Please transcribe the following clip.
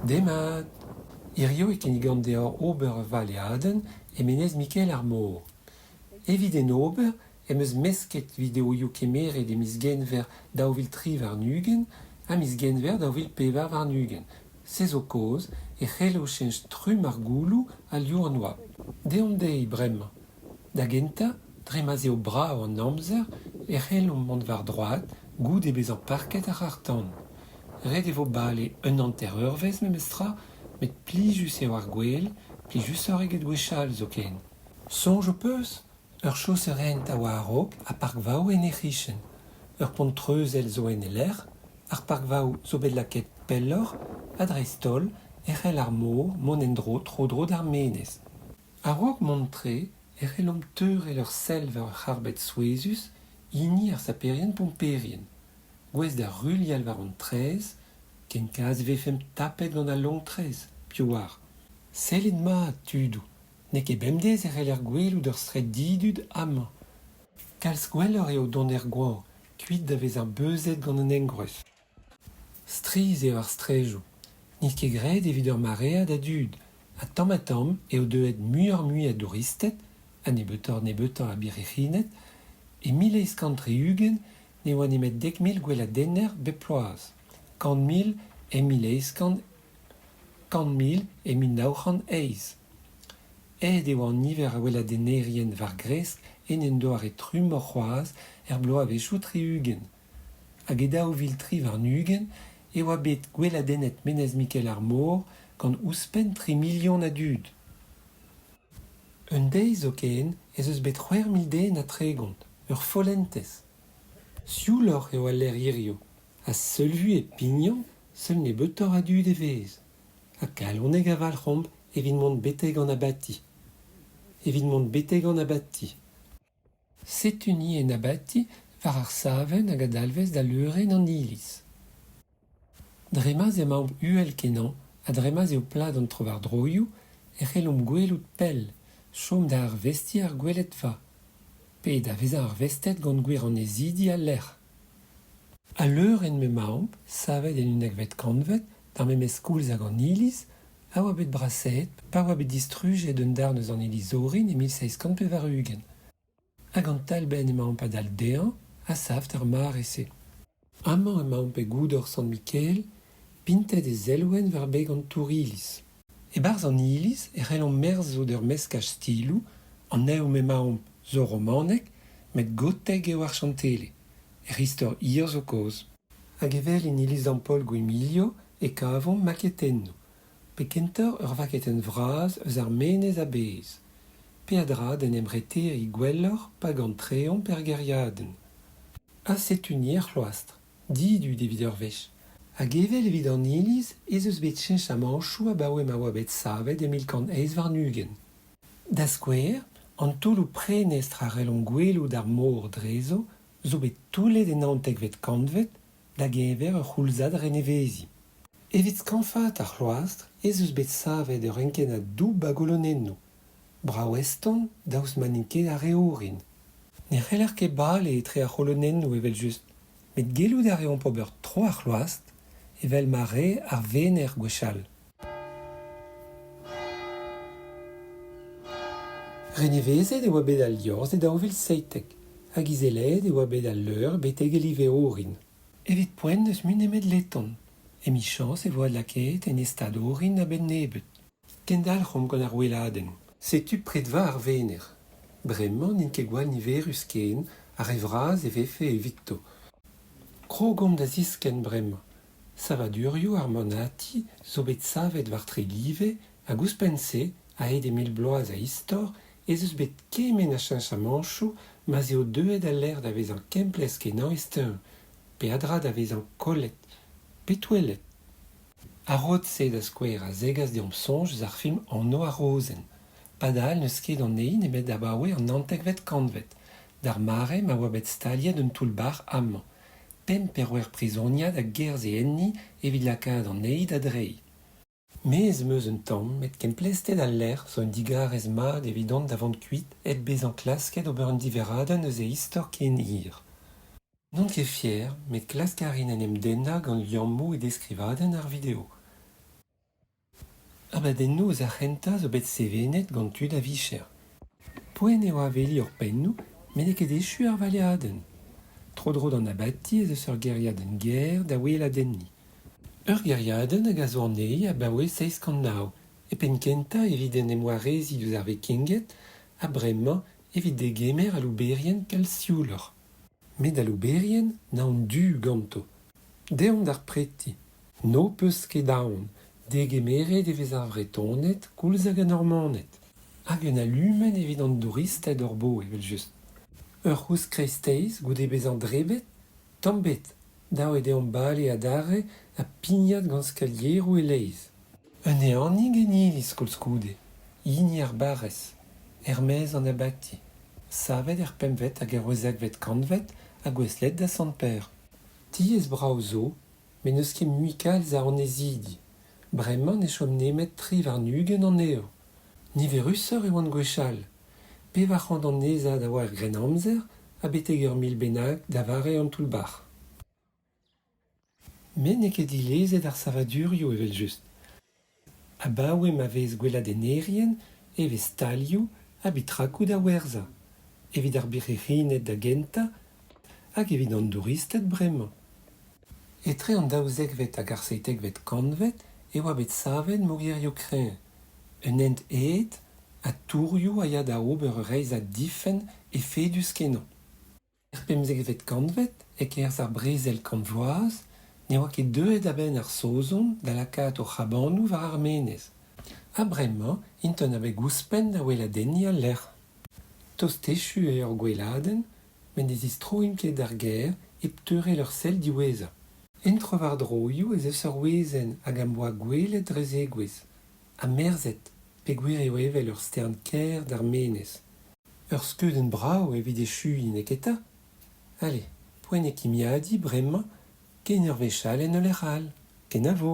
Demat ! Hiziv e kinnigan deoc'h ober ur valeadenn e Menez Mikael ar Mor. Evit en ober em eus mesket videoioù kemeret e miz Genver 2023 ha miz Genver 2024. Se zo kaoz e c'hello cheñch trumm ar gouloù ha liv an oabl. Deomp dezhi bremañ. Da gentañ, dre ma'z eo brav an amzer e c'hellomp mont war droad goude bezañ parket ar c'harr-tan. Ret e vo bale un hanter-eurvezh memestra met plijus eo ar gwel, plijusoc'h eget gwechall zoken. Soñj ho peus ? Ur chaoser-hent a oa a-raok ha parkvaoù en he c'hichen. Ur pont treuzel zo en e lec'h, ar parkvaoù zo bet lakaet pelloc'h ha dreist-holl e c'hell ar mor mont en-dro tro-dro d'ar menez. A-raok mont-tre e c'hellomp teurel ur sell war ur c'harbed souezhus, hini ar saperien-pomperien. Gouest da ruilhal war an traezh, kenkaz e vefemp tapet gant al lonktraezh, piv 'oar. Sellit mat, tudoù, n'eo ket bemdez e c'heller gwelout ur straed didud amañ. Kalz gwelloc'h eo dont er goañv, kuit da vezañ beuzet gant an engroez. Strizh eo ar straedoù. N'int ket graet evit ur maread a dud ha tamm-ha-tamm eo deuet muioc'h-mui a douristed ha nebeutoc'h-nebeutañ a birc'hirined. E 1860 ne oa nemet 10,000 gweladenner bep bloaz, 100,000 e 1800 100,000 e 1908. Aet e oa an niver a weladennerien war-gresk en un doare trummoc'h c'hoazh er bloavezhioù 60. Hag e 2023 e oa bet gweladennet Menez-Mikael ar Mor gant ouzhpenn tri milion a dud. Un deiz zoken ez eus bet 6000 den ha 30, ur follentez. Siouloc'h eo al lec'h hiziv ha seul vui e pignomp seul nebeutoc'h a dud e vez. Ha kalonek a-walc'h omp evit mont betek an abati. Evit mont betek an abati. Setu-ni en abati war ar savenn hag a dalvez da leurenn an iliz. Dre ma'z emaomp uhel-kenañ ha dre ma'z eo plat an trowardroioù e c'hellomp gwelout pell, chom da arvestiñ ar gweledva, pe da vezañ arvestet gant gwir annezidi al lec'h. Al leurenn m'emaomp, savet en unnekvet kantved, d'ar memes koulz hag an iliz, a oa bet brasaet pa oa bet distrujet un darn eus an iliz orin e 1780. Hag an talbenn emaomp a-dal dezhañ a sav d'ar mare-se. Amañ emaomp e goudor Sant-Mikael, pintet e zelwenn war beg an tour-iliz. E-barzh an iliz e c'hellomp merzout ur meskaj stiloù, an nev m'emaomp zo romanek, met gotek eo ar chantele. Hec'h istor hir zo kaoz. Hag evel en iliz Sant-Paol Gwimilio e kavomp maketennoù, pe kentoc'h ur vaketenn vras eus ar menez a-bezh. Peadra d'en em reteriñ gwelloc'h pa gantreomp er gêriadenn. Ha setu-ni er c'hloastr, didud evit ur wech. Hag evel evit an iliz ez eus bet cheñchamantoù abaoe ma oa bet savet e 1128. Da skouer, an toulloù prenestr a c'hellomp gwelout ar mor drezo zo bet toullet e naontekvet kantved da-geñver ur c'houlzad reneveziñ. Evit skañvaat ar c'hloastr ez eus bet savet ur renkennad doub a golonennoù. Brav-eston daoust ma n'int ket ar re orin. Ne c'heller ket bale etre ar c'holonennoù evel-just, met gellout a reomp ober tro ar c'hloastr evel ma rae ar venec'h gwechall. Renevezet e oa bet al liorzh e 2017 hag izelaet e oa bet al leur betek e live orin. Evit poent n'eus mui nemet leton. Emichañs e vo adlakaet en e stad orin a-benn nebeut. Kendalc'homp gant ar weladenn. Setu predva ar venec'h. Bremañ n'int ket gwall niverus ken ha re vras e vefe evito. Krogomp da ziskenn bremañ. Savadurioù ar manati zo bet savet war tri live hag ouzhpenn-se, a-hed e mil bloaz a istor, ez eus bet kement a cheñchamantoù ma'z eo deuet al lec'h da vezañ kemplezh-kenañ e steuñv, peadra da vezañ kollet pe touellet. Ar rod-se da skouer a zegas deomp soñj eus ar film Anv ar Rozenn. Padal n'eus ket anezhi nemet abaoe an naontekvet kantved, d'ar mare ma oa bet staliet un toull-bac'h amañ. Pemp pe c'hwec'h prizoniad a gerzhe enni evit lakaat anezhi da dreiñ. Mezh 'm eus un tamm met kemplezhted al lec'h zo un digarez mat evidon da vont kuit hep bezañ klasket ober un diverradenn eus e istor ken hir. N'on ket fier met klask a rin en em dennañ gant liammoù e deskrivadenn ar video. Abadennoù eus ar c'hentañ zo bet sevenet gant tud a-vicher. Poent eo aveliñ hor pennoù met n'eo ket echu ar valeadenn. Tro-dro d'an abati ez eus ur gêriadenn gaer da weladenniñ. Ur gêriadenn hag a zo anezhi abaoe 709, e penn-kentañ evit en em wareziñ diouzh ar Vikinged ha bremañ evit degemer alouberien kalz siouloc'h. Met alouberien naon du ganto. Deomp d'ar preti. N'ho peus ket aon, degemeret e vez ar Vretoned koulz hag an Normaned. Hag un alumenn evit an douristed hor bo evel-just. Ur c'housk kreisteiz goude bezañ debret ? Tamm ebet, dav eo deomp bale adarre ha pignat gant skalieroù e-leizh. Un ehanig en iliz koulskoude, hini ar barrez, er-maez an abati, savet er pempvet hag er c'hwezekvet kantved ha gouestlet da Sant Pêr. Tiez brav zo, met n'eus ket mui kalz a annezidi. Bremañ ne chom nemet 23 anezho. Niverusoc'h e oant gwechall. 400 annezad a oa er Grennamzer ha betek ur mil bennak da vare an toull-bac'h. Met n'eo ket dilezet ar savadurioù evel-just. Abaoe ma vez gweladennerien e vez stalioù ha bitrakoù da werzhañ, evit ar birc'hirined da gentañ hag evit an douristed bremañ. Etre an daouzekvet hag ar seitekvet kantved e oa bet savet mogerioù-kreñv, un hent-hed ha tourioù a ya da ober ur reizhiad difenn efedus-kenañ. Er pemzekvet kantved, e-kerzh ar Brezel Kant Vloaz, ne oa ket deuet a-benn ar Saozon da lakaat o c'hrabanoù war ar menez. Ha bremañ int un abeg ouzhpenn da weladenniñ al lec'h. Tost echu eo hor gweladenn met ne zistroimp ket d'ar gêr hep teurel ur sell diwezhañ. En trowardroioù ez eus ur wezenn hag am boa gwelet dre zegouezh, ha merzet peogwir eo evel ur stern kaer d'ar menez. Ur skeudenn brav evit echuiñ, neketa ? Ale, poent eo kimiadiñ bremañ ken ur wech all en ul lec'h all. Kenavo !